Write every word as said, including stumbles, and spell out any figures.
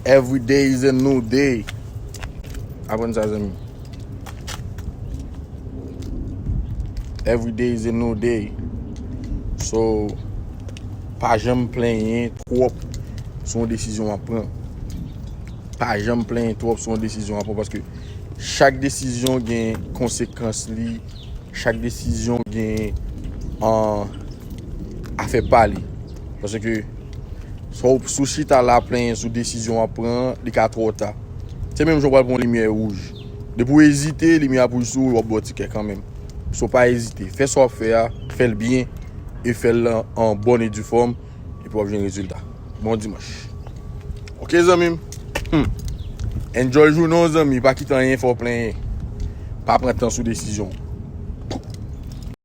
Every day is a new day. Aprann sa, zanmi. Every day is a new day. So, pa janm plenyen twòp sou yon desizyon w ap pran. Pa janm plenyen twòp sou yon desizyon w ap pran, paske chak desizyon gen konsekans li, chak desizyon gen an afè pa li. Paske sou, sou chita la plenyen sou desizyon w ap pran, li ka twò ta. Se menm jan w pral pran yon limyè wouj. Depi w ezite, limyè ap wouj sou ou, w ap ba w tikè kanmenm. So, pa ezite. Fè sa w ap fè a, fè l byen, e fè l an, an bòn e di fòm, epi w ap jwenn rezilta. Bon dimanch. Ok, zanmi m. Hmm. Enjoy jounen w, zanmi. Pa kite anyen fè w plenyen. Pa pran tan sou desizyon.